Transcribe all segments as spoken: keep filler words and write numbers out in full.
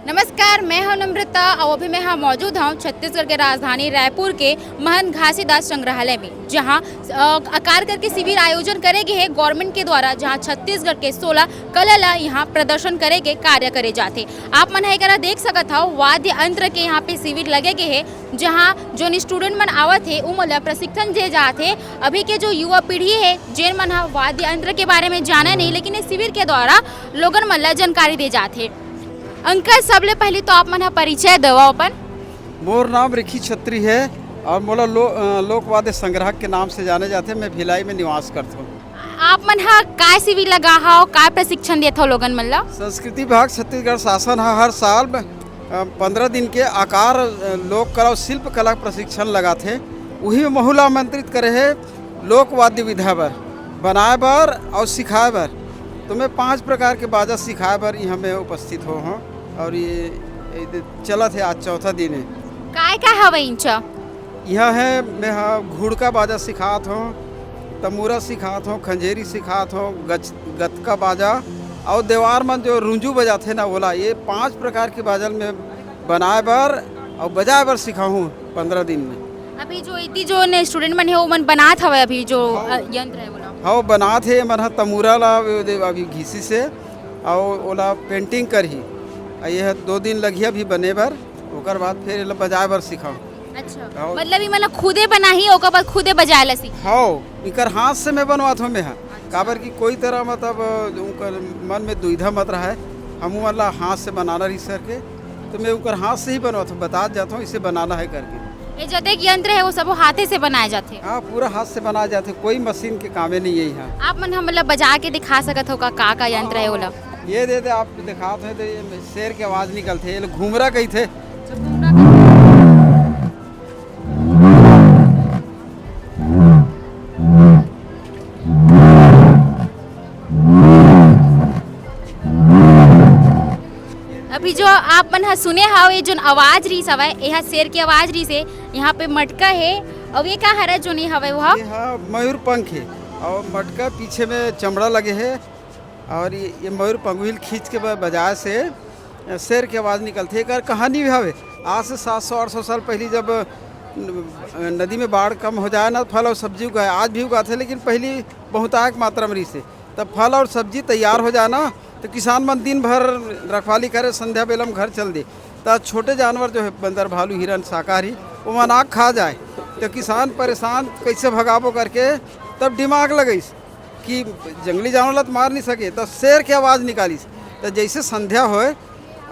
नमस्कार, मैं हूं नम्रता और अभी मैं यहाँ मौजूद हूं छत्तीसगढ़ के राजधानी रायपुर के महंत घासीदास संग्रहालय में, जहां, अ, आकार करके शिविर आयोजन करे गए हैं गवर्नमेंट के द्वारा, जहां छत्तीसगढ़ के सोलह कला ला यहाँ प्रदर्शन करे के कार्य करे जाथे। आप मन ह एकरा देख सकत हव, वाद्य यंत्र के यहाँ पे शिविर लगे गए हैं, जहां जोन स्टूडेंट मन आवत हे, उमन ला प्रशिक्षण दे जात हे। अभी के जो युवा पीढ़ी है, जेन मन ह वाद्य यंत्र के बारे में जाने नहीं, लेकिन इस शिविर के द्वारा लोगन मन ला जानकारी दे जात हे। अंकल, सबले पहली तो आप मन ह परिचय देवव अपन। मोर नाम रिखी छत्री है और मोला लो-, अ, लोकवाद्य संग्राहक के नाम से जाने जाथे। मैं भिलाई में निवास करथों। आप मन ह काय शिविर लगा हव, काय प्रशिक्षण देत हव लोगन मन ला? संस्कृति विभाग छत्तीसगढ़ शासन ह हर साल, अ, पंद्रह दिन के आकार, अ, लोक कला और शिल्प कला प्रशिक्षण लगाथे। उही में महू ला आमंत्रित करे हे लोकवाद्य विधा बर, बनाए बर और सिखाए बर। तो मैं पांच प्रकार के बाजा सिखाए बर यहाँ में उपस्थित हो हूँ और ये, ये चलत है, आज चौथा दिन है। काय काय हवय इंचा? यहाँ है, मैं हा घुड़का बाजा सिखात हूँ, तमूरा सिखात हूँ, खंजेरी सिखात हूँ, गच-, गतका बाजा और देवार मन जो रुंजू बजाथे ना, ओला। ये पांच प्रकार के बाजा मैं बनाए बर और बजाए बर सिखाहूँ पंद्रह दिन में। अभी जो इति जो ने स्टूडेंट मन हे, वो मन बनात हवय अभी जो, हाँ। अ, यंत्र है, बोला। हाँ, बनात हे, मन ह तमूरा ला अभी घिसी से और ओला पेंटिंग करही। आ ये दो दिन लगिया भी बने बर, ओकर बाद फिर एला बजाए बर सिखाहूँ। अच्छा, हाँ। मतलब ये मन खुदे बनाही, ओकर बाद खुदे बजाए ला सीख। हाँ, इकर हाथ से मैं बनवात हूँ मैं ह। काबर कि कोई तरह मतलब उनकर मन में दुविधा मत रहे, हम मन ला हाथ से बनाना रही सर के, तो मैं उनकर हाथ से ही बनवात हूँ, बतात जात हूँ इसे बनाना है करके। ये जतेक यंत्र है वो सब हाथे से बनाए जाथे? हाँ, पूरा हाथ से बनाए जाथे, कोई मशीन के कामे नहीं है यहाँ। आप मन हमला बजा के दिखा सकत हो का, का, का यंत्र है ओला? ये दे दे, आप दिखात हो तो ये शेर के आवाज निकलथे, ये घुमरा कहिथे। अभी जो आप मन ह सुने हव, ये जोन आवाज रहिस हवय, ये ह शेर के आवाज रहिस हे। यहाँ पे मटका हे, अउ ये का हरय जोन ये हवय वो ह? ये ह मयूर पंख हे, अउ मटका पीछे में चमड़ा लगे हे, अउ ये, ये मयूर पंगुहिल खींच के ब-, बजाए से शेर के आवाज निकलथे। एकर कहानी भी हवे, आज से सात सौ आठ सौ साल पहली जब न-, नदी में बाढ़ कम हो जाए ना, फल और सब्जी उगाए, आज भी उगाथे, लेकिन पहली बहुतायक मात्रा में रहिसे। तब फल और सब्जी तैयार हो जाए ना, तो किसान मन दिन भर रखवाली करे, संध्या बेला में घर चल दे। तो छोटे जानवर जो है, बंदर, भालू, हिरन, शाकाहारी, वो मन आग खा जाए, तो किसान परेशान, कैसे भगाबो करके तब दिमाग लगइस कि जंगली जानवर ला तो मार नहीं सके, तो शेर के आवाज निकालिस। तो जैसे संध्या होए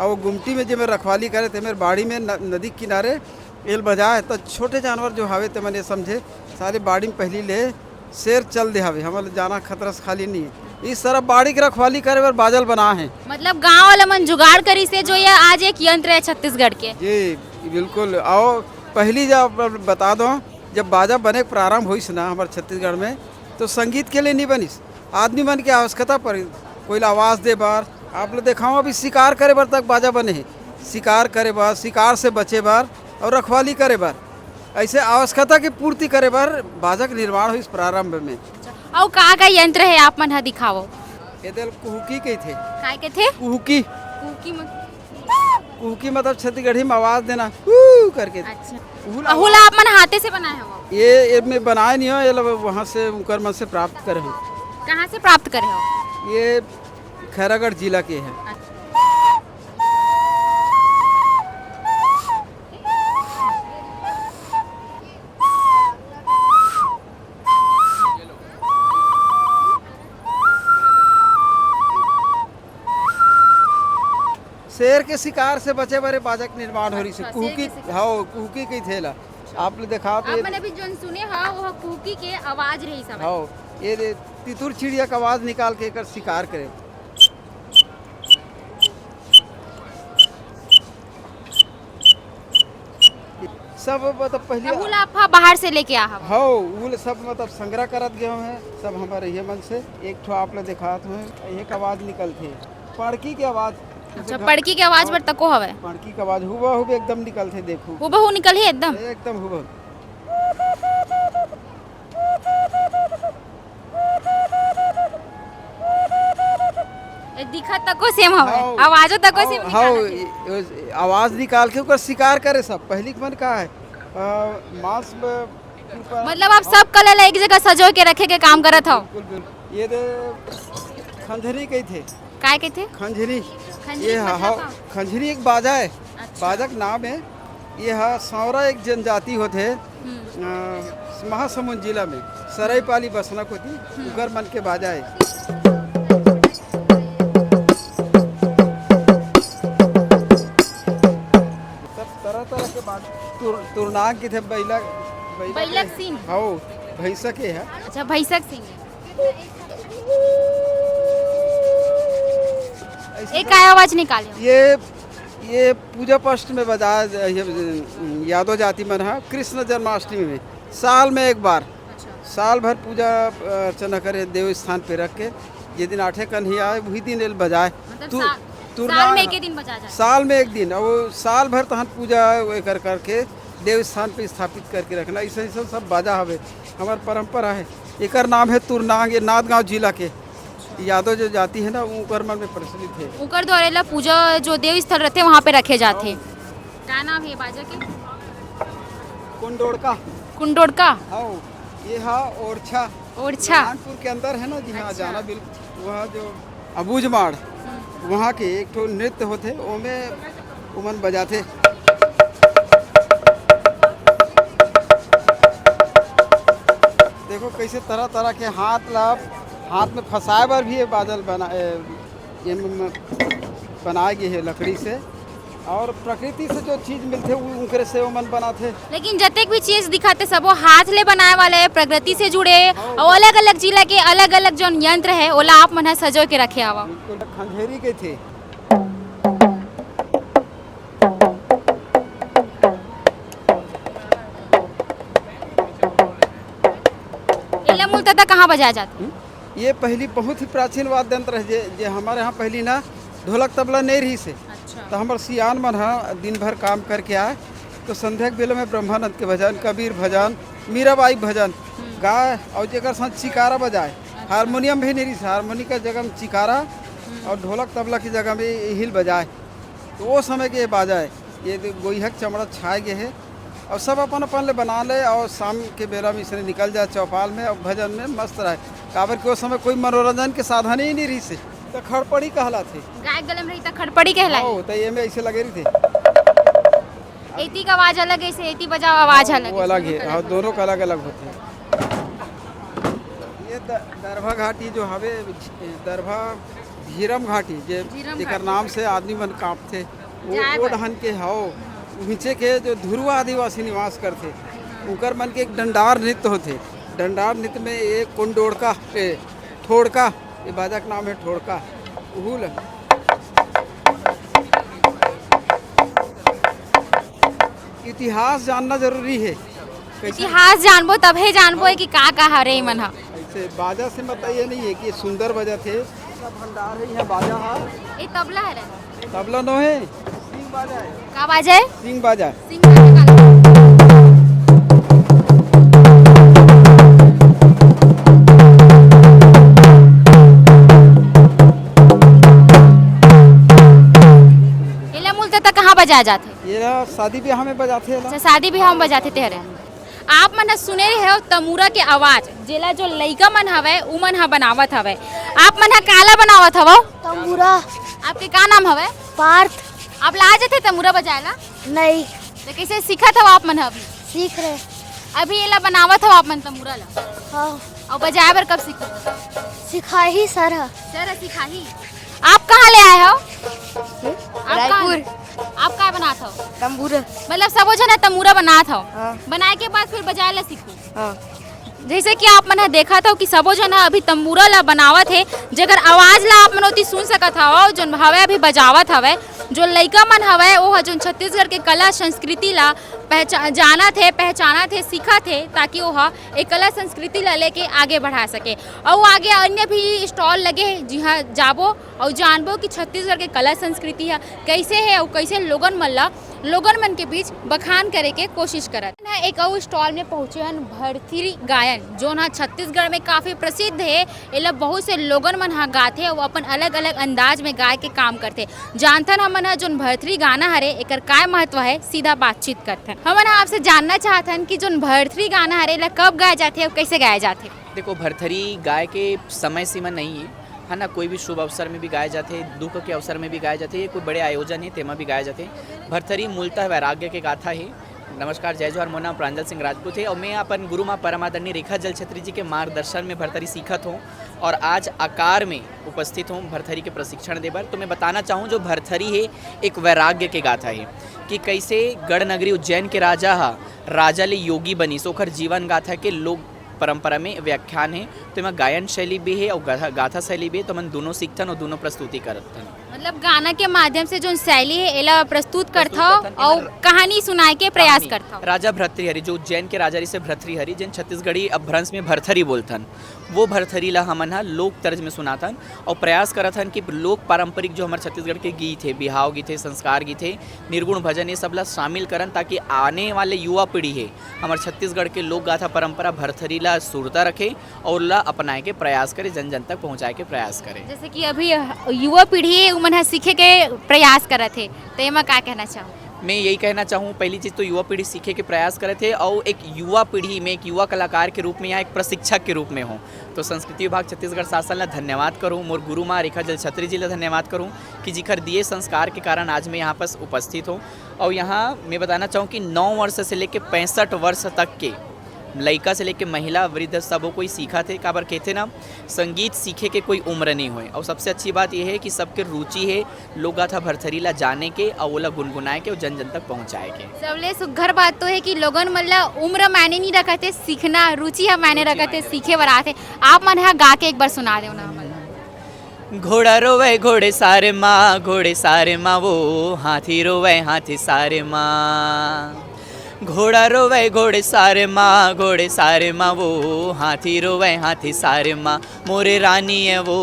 और वो गुमटी में जे में रखवाली करे, ते मेरे बाड़ी में न-, नदी किनारे एल बजाए, तो छोटे जानवर जो हवे, ते मन ये समझे, सारे बाड़ी में पहली ले शेर चल दे हवे, हमर जाना खतरा से खाली नहीं है। इस तरह बाड़ी के रखवाली करे बर बाजल बना है। मतलब गांव वाला मन जुगाड़ करिस हे, जो ये आज एक यंत्र है छत्तीसगढ़ के। जी, बिल्कुल। आओ, पहली जब बता दो, जब बाजा बने के प्रारंभ होइस ना हमारे छत्तीसगढ़ में, तो संगीत के लिए नहीं बनिस, आदमी मन के आवश्यकता पर, कोई ला आवाज दे बर। आप लोग देखाओ, अभी शिकार करे बर तक बाजा बने हैं, शिकार करे बर, शिकार से बचे बर और रखवाली करे बर, ऐसे आवश्यकता की पूर्ति करे बर बाजा के निर्माण होइस प्रारंभ में। अउ का का यंत्र है आप मन ह दिखावो? ये दे ल कुहुकी कहिथे। काय कहिथे? कुहुकी। कुहुकी मत- कुहुकी मतलब छत्तीसगढ़ी में आवाज देना, "कू" करके। अच्छा। उहू ला अहू ला आप मन हाथे से बनाए हो? ये, ये मैं बनाए नहीं हो, ये लोग वहाँ से उनकर मन से प्राप्त करे हो। कहाँ से प्राप्त करे हो? ये खैरागढ़ जिला के है। अच्छा। शेर के शिकार से बचे बर बाजा के निर्माण हो रही से। अच्छा, शेर के कुहुकी, शिकार। हाँ, कुहुकी कहिथे ला। आप लोग देखा आप आप ये मैंने अभी जोन सुने हा, वो कुहुकी के आवाज रही सब। हाँ, ये दे, तितुर चिड़िया का आवाज निकाल के एकर शिकार करे। सब मतलब पहले अहू ला आप हा बाहर से लेके आ हवा? हाँ, वो सब मतलब संग्रह करत गए हैं, सब हमारे ये मन से। एक ठो आप लोग दिखात हुए, एक आवाज निकलथे, पड़की के आवाज। अच्छा, पड़की के आवाज बर तको हवे? पड़की के आवाज हुबहू एकदम निकलथे, देखो। हुबहू निकलही एकदम? एकदम हुबहू। ए, दिखत तको सेम हवय, हाँ। आवाजो तको सेम हाँ, निकालत हे। ये, ये आवाज निकाल के ओकर शिकार करे सब। पहिली के मन का हे, अ, मांस में, मतलब आप सब कला ला एक जगह सजो के रखे के काम करत हव। बिल्कुल, बिल्कुल। ये दे खंजरी कहिथे। काय कहिथे? खंजरी। खंजरी ये मतलब हाँ, का? खंजरी एक बाजा हे। अच्छा। बाजा के नाम हे। ये हा सांवरा एक जनजाति होथे, हम्म। अ, महासमुंद जिला में, सरायपाली बसना कोती, हम्म। उकर मन के बाजा हे। सब तरह-तरह के बाजा, तुर-, तुरनांग कहिथे, बइला, बइला बइला के के सींग। हव, भैंसा के हे। अच्छा, भैंसा के सींग। ऐसे ए, तो काय आवाज निकाले हो? ये, ये पूजा पाठ में बजाय, ये, यादव जाति मन ह कृष्ण जन्माष्टमी में साल में एक बार, अच्छा। साल भर पूजा, अ, अर्चना करे देव स्थान पे रख के, जे दिन आठे कन्हैया आए, वही दिन एल बजाए। मतलब तू, सा-, तू साल ना में एक ही दिन बजा जाए? साल में एक दिन, और वो साल भर तहन पूजा वो कर करके देव स्थान पे स्थापित करके रखना, ऐसे, ऐसे सब बाजा हवे, हमार परंपरा है। एकर नाम है तुरनांग, ये नांदगांव जिला के यादव जो जाति है ना, उकर मन में प्रचलित है। उकर द्वारा ला पूजा जो देव स्थल रहते, वहाँ पे रखे जाते। हाँ। का नाम है बाजा के? कुंडोड़का। कुंडोड़का? हाँ, ये हा ओरछा। ओरछा। कानपुर के अंदर है ना, जी हाँ, अच्छा। जाना बिल्कुल, वह जो अबूझमाड़, हम्म। वहाँ के एक ठो नृत्य होथे, ओमे उमन बजाथे। देखो कैसे तरह-तरह के हाथ ला, हाथ में फंसाए बर भी ये बाजा ल बना, ए, ये म-, म-, बनाए गे हे लकड़ी से। और प्रकृति से जो चीज मिलथे, उ-, उनकरे से ओमन बनाथे। लेकिन जतेक भी चीज दिखाथे, सबो हाथ ले बनाए वाले हे, प्रकृति से जुड़े हे, और अलग-अलग जिला के अलग-अलग जोन यंत्र हे, ओला आप मन ह सजो के रखे हवा। बिल्कुल, खंजेरी कहिथे। एला मूलतः कहाँ बजाया जाथे? हम्म? ये पहली बहुत ही प्राचीन वाद्य यंत्र है, जे, जे हमारे यहाँ पहली ना ढोलक तबला नहीं रही से। अच्छा। तो हमारे सियान मन ह दिन भर काम करके आए, तो संध्या के बेला में ब्रह्मानंद के भजन, कबीर भजन, मीराबाई भजन हम्म। गाए, और जेकर साथ चिकारा बजाए। अच्छा। हारमोनियम भी नहीं रही से, हारमोनी का जगह में चिकारा हम्म। और ढोलक तबला की जगह में यही ल बजाए। तो वो समय के ये बाजा है, ये दे-, गोइहा के चमड़ा छाए गए है, और सब अपन अपन ले बना ले, और शाम के बेला में इसने निकल जाए चौपाल में, और भजन में मस्त रहे। काबर के वो समय कोई मनोरंजन के साधन ही नहीं रही से, तो खड़पड़ी कहलाथे। गाय गले में रही तो खड़पड़ी कहलाई। हाँ, तो ये में ऐसे लगे रही थे। एती का आवाज अलग है, से एती बजाओ, आवाज हाँ, अलग वो है, अलग दोनों है। का हाँ, अलग दोनों का अलग अलग होते हैं। ये द-, दरभा घाटी जो हवे, दरभा झीरम घाटी, जे झीरम जेकर घाटी। नाम से आदमी मन कांपथे, वो, जाए वो बर। डहन के हव, उहिचे के जो धुरवा आदिवासी निवास करथे, उकर मन के एक डंडार नृत्य होथे। डंडार नृत्य में एक कोंडोड़का, ए, ठोड़का, ये बाजा के नाम है ठोड़का। उहू ल इतिहास जानना जरूरी है। कैसे? इतिहास जानबो तभे जानबो हाँ। कि का का हरे मन ह। ऐसे बाजा से मतलब ये नहीं है कि ये सुंदर बजथे। भंडार है, यहाँ बाजा है। ये तबला है रे। तबला नो है, सिंग बाजा है। का बाजा है? सिंग बाजा। सिंग बाजा का। एला मूलतः कहाँ बजाया जाथे? ये ना शादी ब्याह में बजाथे ना। अच्छा, शादी ब्याह में बजाथे तेहरे। आप मन ह सुने रहे हो तमूरा के आवाज, जेला जो लइका मन हवय, उमन ह बनावत हवय। आप मन ह काला बनावत हवव? तंबूरा। आपके का नाम हवय? पार्थ। आप ला जथे तमूरा बजाए ला? नहीं। तो कैसे सीखत हव आप मन ह अभी? सीख रहे। अभी एला बनावत हव आप मन तमूरा ला? हाँ। अउ बजाए बर कब सीखो? सिखाही सर ह। सर ह सिखाही। आप कहाँ ले आए हो? हम्म? आप कहाँ रायपुर। ले? आप का बनात हो? तंबूरा। मतलब सबो झन ह तमूरा बनात हो। हाँ। बनाए के बाद फिर बजाए ला सीखो। हाँ। जैसे कि आप मन ह देखत हो कि सबो झन ह अभी तंबूरा ला बनावत हे, जेकर आवाज ला आप मन ओती सुन सकत हव, जोन हवय अभी बजावत हवय, जो लइका मन हवय, ओ ह जोन छत्तीसगढ़ के कला संस्कृति ला पहचा-, जानत हे, पहचानत हे, सीखत हे, ताकि ओ ह ए कला संस्कृति ला लेके आगे बढ़ा सके। अउ आगे अन्य भी stall लगे हे, जिहां जाबो अउ जानबो कि छत्तीसगढ़ के कला संस्कृति ह कइसे हे अउ कइसे लोगन मन ला लोगन मन के बीच बखान करे के कोशिश करत। ना एक अउ स्टॉल में पहुंचे हन भरथरी गायन, जोन ह छत्तीसगढ़ में काफी प्रसिद्ध हे। एला बहुत से लोगन मन ह गाथे अउ अपन अलग-अलग अंदाज में गाय के काम करथे। जानथन हमन ह जोन भरथरी गाना हरे, एकर काय महत्व हे, सीधा बातचीत करथन। हमन ह आपसे जानना चाहथन कि जोन भरथरी गाना हरे, एला कब गाय जाथे अउ कइसे गाय जाथे? देखो, भरथरी गाय के समय सीमा नहीं है, है ना? कोई भी शुभ अवसर में भी गाए जाथे, दुख के अवसर में भी गाए जाथे, ये कोई बड़े आयोजन है, तेमा भी गाए जाथे। भरथरी मूलतः वैराग्य के गाथा है। नमस्कार, जय जोहार, मोर नाम प्रांजल सिंह राजपूत है और मैं अपन गुरु माँ परम आदरणीय रेखा जल छत्री जी के मार्गदर्शन में भरथरी सीखत हूँ और आज आकार में उपस्थित हूँ भरथरी के प्रशिक्षण दे बर। तो मैं बताना चाहूँ, जो भरथरी है, एक वैराग्य के गाथा है कि कैसे गढ़ नगरी उज्जैन के राजा हा, राजा ले योगी बनिस, ओखर जीवन गाथा के लोक परंपरा में व्याख्यान है। तो एमा गायन शैली भी है और गाथा, गाथा शैली भी है। तो हमन दोनों सीखथन और दोनों प्रस्तुति करथन। मतलब गाना के माध्यम से जोन शैली है, एला प्रस्तुत प्रस्तुत करथव करथन, और एमा कहानी सुनाए के प्रयास कहानी। करथव। राजा भर्तृहरि, जो उज्जैन के राजा रिहिसे भर्तृहरि, जेन छत्तीसगढ़ी अपभ्रंश में भरथरी बोलथन, वो भरथरी ला हमन ह लोक तर्ज में सुनाथन और प्रयास करथन कि लोक पारंपरिक जो हमर छत्तीसगढ़ के गीत है, बिहाव गीत है, संस्कार गीत है, निर्गुण भजन, ये सब ला शामिल करन, ताकि आने वाले युवा पीढ़ी है, हमर छत्तीसगढ़ के लोक गाथा परंपरा भरथरी ला सुरता रखे और ला अपनाए के प्रयास करे, जन जन तक पहुँचाए के प्रयास करे। जैसे कि अभी युवा पीढ़ी है, उमन ह सीखे के प्रयास करत हे, तो एमा का कहना चाहो? मैं यही कहना चाहूँ, पहली चीज़ तो युवा पीढ़ी सीखे के प्रयास करत हे और एक युवा पीढ़ी में, एक युवा कलाकार के रूप में या एक प्रशिक्षक के रूप में हो, तो संस्कृति विभाग छत्तीसगढ़ शासन ला धन्यवाद करूँ, मोर गुरु माँ रेखा जल छत्री जी ला धन्यवाद करूँ कि जिखर दिए संस्कार के कारण आज मैं यहाँ पर उपस्थित हूँ। और यहाँ मैं बताना चाहूँ कि नौ वर्ष से लेके पैंसठ वर्ष तक के लइका से लेके महिला, वृद्ध, सबो कोई सीखत हे। काबर कहथे ना, संगीत सीखे के कोई उम्र नहीं होय। और सबसे अच्छी बात ये है कि सबके रुचि है लोक गाथा भरथरी ला जाने के और ओला गुनगुनाए के और जन जन तक पहुँचाए के। सबले सुघर बात तो है कि लोगन मन ला उम्र मायने नहीं रखत हे, सीखना, रुचि ह मायने रुचि रखत हे, मायने रखत सीखे बर आथे। आप मन ह गा के एक बार सुना देव ना हमन ला। घोड़ा रोवे घोड़े सारे माँ, घोड़े सारे माँ वो, हाथी रोवे हाथी सारे माँ। घोड़ा रोवे घोड़े सारे माँ, घोड़े सारे माँ वो, हाथी रोवे हाथी सारे माँ। मोरे रानी है वो,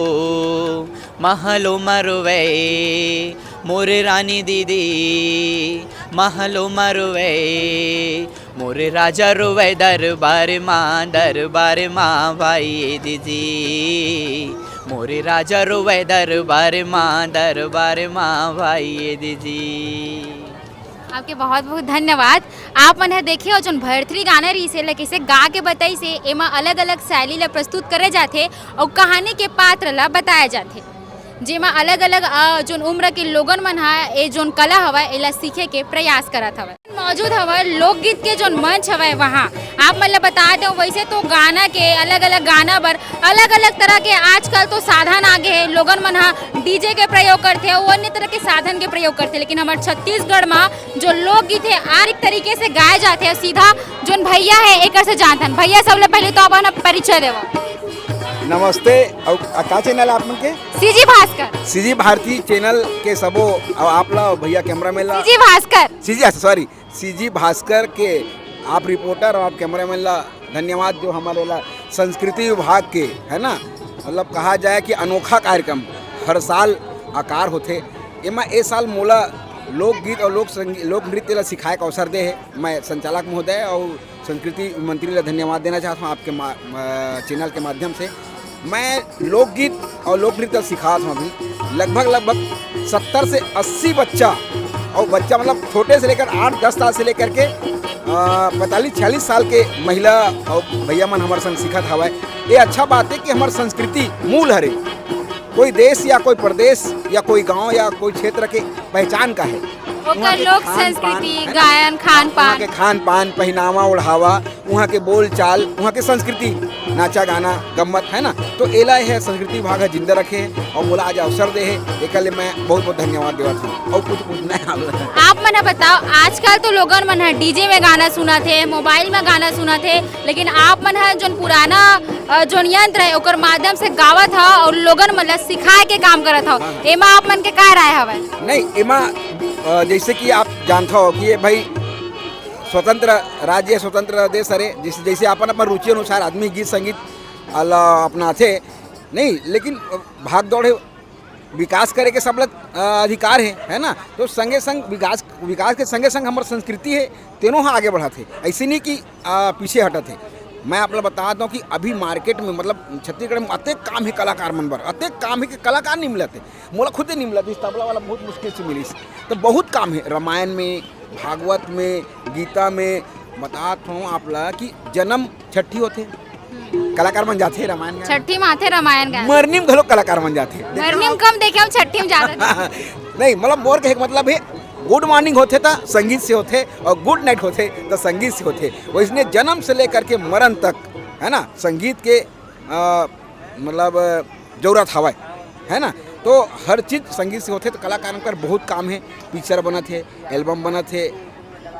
महलो मा रोवे, मोरे रानी दीदी, महलो मा रोवे। मोरे राजा रोवे दरबार माँ, दरबार माँ भाई दीदी। मोरे राजा रोवे दरबार माँ, दरबार माँ भाई दीदी। आपके बहुत बहुत धन्यवाद। आप मन ह देखे हो, जोन भरथरी गाना रहिस हे, एला कइसे गा के बताइस हे। एमा अलग-अलग शैली ला प्रस्तुत करे जाथे अउ कहानी के पात्र ला बताया जाथे, जेमा अलग-अलग, अ, जोन उम्र के लोगन मन ह ए जोन कला हवय, एला सीखे के प्रयास करत हवय। मौजूद हवय लोकगीत के जोन मंच हवय, वहाँ आप मन ला बता देव, वैसे तो गाना के अलग-अलग गाना बर अलग-अलग तरह के आजकल तो साधन आ गे हे, लोगन मन ह डीजे के प्रयोग करथे अउ अन्य तरह के साधन के प्रयोग करथे, लेकिन हमर छत्तीसगढ़ म जो लोकगीत हे, आर एक तरीके से गाए जाथे। अउ सीधा जोन भैया हे, एकर से जानथन। भैया, सबले पहले तो अपन परिचय देवो। नमस्ते। अउ आ, का चैनल है आप मन के? सीजी भास्कर। सीजी भारती चैनल के सबो, अउ आप ला, भैया कैमरामैन ला। सीजी भास्कर। सीजी, अच्छा, सॉरी, सीजी भास्कर के आप रिपोर्टर और आप कैमरामैन ला धन्यवाद, जो हमारे ला संस्कृति विभाग के, है ना, मतलब कहा जाए कि अनोखा कार्यक्रम हर साल आकार होथे। एमा ए साल मोला लोकगीत और लोक संगीत, लोक नृत्य ला सिखाए के अवसर दे हे। मैं संचालक महोदय और संस्कृति मंत्री ला धन्यवाद देना चाहत हूँ आपके मा-, अ, चैनल के माध्यम से। मैं लोकगीत और लोक नृत्य सिखात हूँ अभी। लगभग, लगभग सत्तर से अस्सी बच्चा, और बच्चा मतलब छोटे से लेकर आठ दस साल से लेकर के, अ, पैंतालीस छियालीस साल के महिला और भैया मन हमारे संग सिखत हवय। ये अच्छा बात है कि हमार संस्कृति मूल हरे। कोई देश या कोई प्रदेश या कोई गांव या कोई क्षेत्र के पहचान का है। ओकर वहाँ के लोक खान पान, संस्कृति, है ना? गायन, खान वहाँ पान। के खान पान, पहनावा ओढ़ावा, वहाँ के बोल चाल, वहाँ के संस्कृति, नाचा गाना, गम्मत, है ना? तो एला हे संस्कृति विभाग ह जिंदा रखे हे और मोला आज अवसर दे हे, एकर ले मैं बहुत बहुत धन्यवाद देवत हूँ। और कुछ पूछना है आप? आप मन ह बताओ, आजकल तो लोगन मन ह डीजे में गाना सुनत हे, मोबाइल में गाना सुनत हे, लेकिन आप मन ह जोन पुराना, अ, जोन यंत्र है, ओकर माध्यम से गावत ह और लोगन मन ल सिखाए के काम करत ह, हाँ। एमा आप मन के का राय हवय? नहीं, एमा, अ, जैसे कि आप जानत हो कि ये भाई स्वतंत्र राज्य, स्वतंत्र देश हरे, जैसे, जैसे अपन अपन रुचि अनुसार आदमी गीत संगीत अला अपनाथे, नहीं, लेकिन भाग दौड़ है, विकास करे के सब ला, अ, अधिकार हे, है ना? तो संगे संग विकास, विकास के संगे संग हमर संस्कृति हे, तेनो ह आगे बढ़त हे। ऐसे नहीं कि, अ, पीछे हटत हे। मैं आप ला बता दंव कि अभी market में, मतलब, छत्तीसगढ़ में अतेक काम हे कलाकार मन बर, अतेक काम हे कि कलाकार नहीं मिलत हे। मोला खुदे नहीं मिलत, इस तबला वाला बहुत मुश्किल से मिलिस। तो बहुत काम हे रामायण में, भागवत में, गीता में। बतात हंव आप ला कि जन्म छट्ठी होथे, कलाकार मन जाथे रामायण गाए। छट्ठी में आथे रामायण गाए। मरनी में घलो कलाकार मन जाथे। मरनी में कम देखे हंव, छट्ठी में जादा देखे हंव। नहीं, मतलब, मोर कहे के मतलब हे, good morning होथे त संगीत से होथे और good night होथे त संगीत से होथे। वैसने जन्म से लेकर के मरण तक, है ना, संगीत के, अ, मतलब, जरूरत हवय, है ना? तो हर चीज संगीत से होथे, तो कलाकार मन कर बहुत काम हे, picture बनत हे, album बनत हे,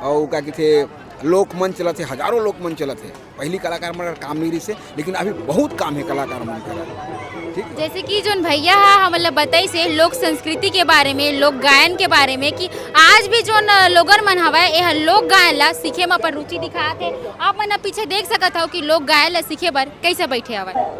अउ का कहिथे, लोकमंच चलत हे, हजारों लोकमंच चलत हे। पहली कलाकार मन कर काम नहीं रहिस हे, लेकिन अभी बहुत काम हे कलाकार मन कर। ठीक है? जैसे कि जोन भैया ह हमन ल बताइस हे लोक संस्कृति के बारे में, लोक गायन के बारे में, कि आज भी जोन लोगन मन हवय, एह लोक गायन ला सीखे म अपन रुचि दिखात हे। आप मन ह पीछे देख सकत हव कि लोक गायन ला सीखे बर कइसे बइठे हवय।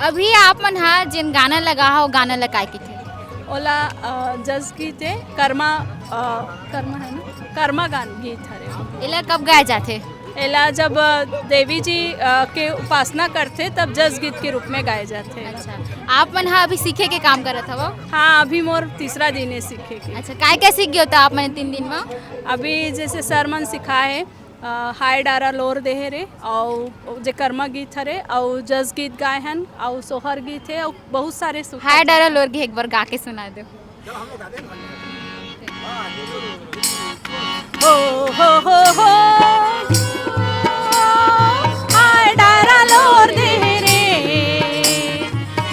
अभी आप मन हा जेन गाना लगा हो, गाना ला काय कहिथे? ओला, अ, जस गीत हे, कर्मा, अ, कर्मा है ना? कर्मा गान गीत हरे। एला कब गाए जाथे? एला जब, अ, देवी जी, अ, के उपासना करथे, तब जस गीत के रूप में गाए जाथे। अच्छा, आप मन हा अभी सीखे के काम करत हवो? हाँ, अभी मोर तीसरा दिन हे सीखे के। अच्छा, काय काय सीख गए हो त आप मन तीन दिन में? अभी जैसे सर मन सिखाए हे, अ, हाय डारा लोर देहे रे, अउ जे कर्मा गीत हरे, अउ जस गीत गाए हन, अउ सोहर गीत हे, अउ बहुत सारे सुख हाय डारा लोर गे एक बार गा के सुना दो। हो, हो, हो, हो। हाय डारा लोर देहे रे,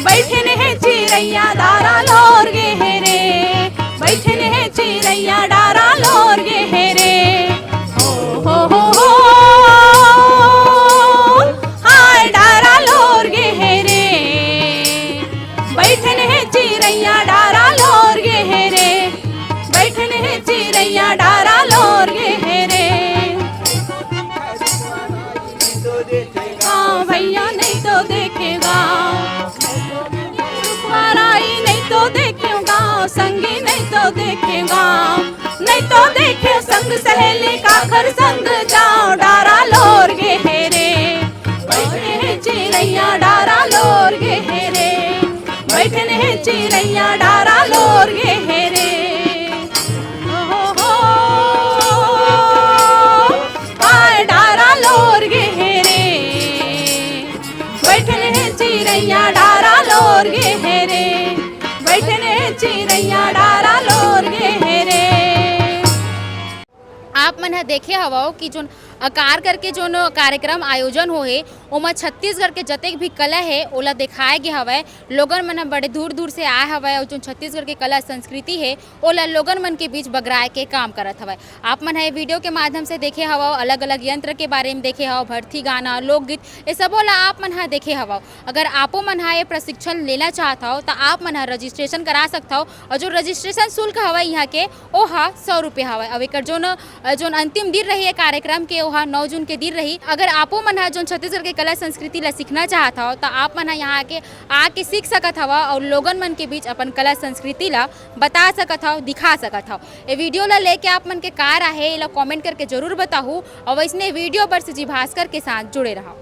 बैठन हे चिरैया डारा लोर गे हे रे, बैठन हे चिरैया डारा लोर गे हे रे। हो, हो, हो, हो। हाय डारा लोर गे हे रे, बैठन हे चिरैया डारा लोर गे हे रे, बैठन हे चिरैया डारा लोर गे हे रे। हाँ भैया, नहीं तो देखेगा। रुखवाराई नहीं तो देखेगा, संगी नहीं तो देखेगा, नहीं तो देखे संग सहेली काखर संग जाओ, डारा लोर गे हे रे। बैठन हे चिरैया डारा लोर गे हे रे, बैठन हे चिरैया डारा लोर गे हे रे। हो, हो, हो। आय डारा लोर गे हे रे, बैठन हे चिरैया डारा लोर गे हे रे, बैठन हे चिरैया डारा लोर गे हे रे। आप मन ह देखे हवव कि जोन अकार करके जोन कार्यक्रम आयोजन होहे, ओमा छत्तीसगढ़ के जतेक भी कला हे, ओला देखाए गे हवय। लोगन मन ह बड़े दूर-दूर से आए हवय अउ जोन छत्तीसगढ़ के कला संस्कृति हे, ओला लोगन मन के बीच बगराए के काम करत हवय। आप मन ह ये video के माध्यम से देखे हवव, अलग-अलग यंत्र के बारे में देखे हवव, भरथी गाना, लोकगीत, ये सबो ला आप मन ह देखे हवव। अगर आपो मन ह ये प्रशिक्षण लेना चाहत हव, त आप मन ह registration करा सकत हव। अउ जो registration शुल्क हवय इहाँ के, ओहा सौ रुपया हवय। अउ एकर जोन, अ, जोन अंतिम दिन रही ये कार्यक्रम के, ओहा नौ जून के दिन रही। अगर आपो मन ह जोन छत्तीसगढ़ के कला संस्कृति ला सीखना चाहत हव, त आप मन ह यहाँ आके, आके सीख सकत हव अउ लोगन मन के बीच अपन कला संस्कृति ला बता सकत हव, दिखा सकत हव। ये video ला लेके आप मन के का राय हे, एला comment करके जरूर बताहू अउ वैसने video बर C G भास्कर के साथ जुड़े रहव।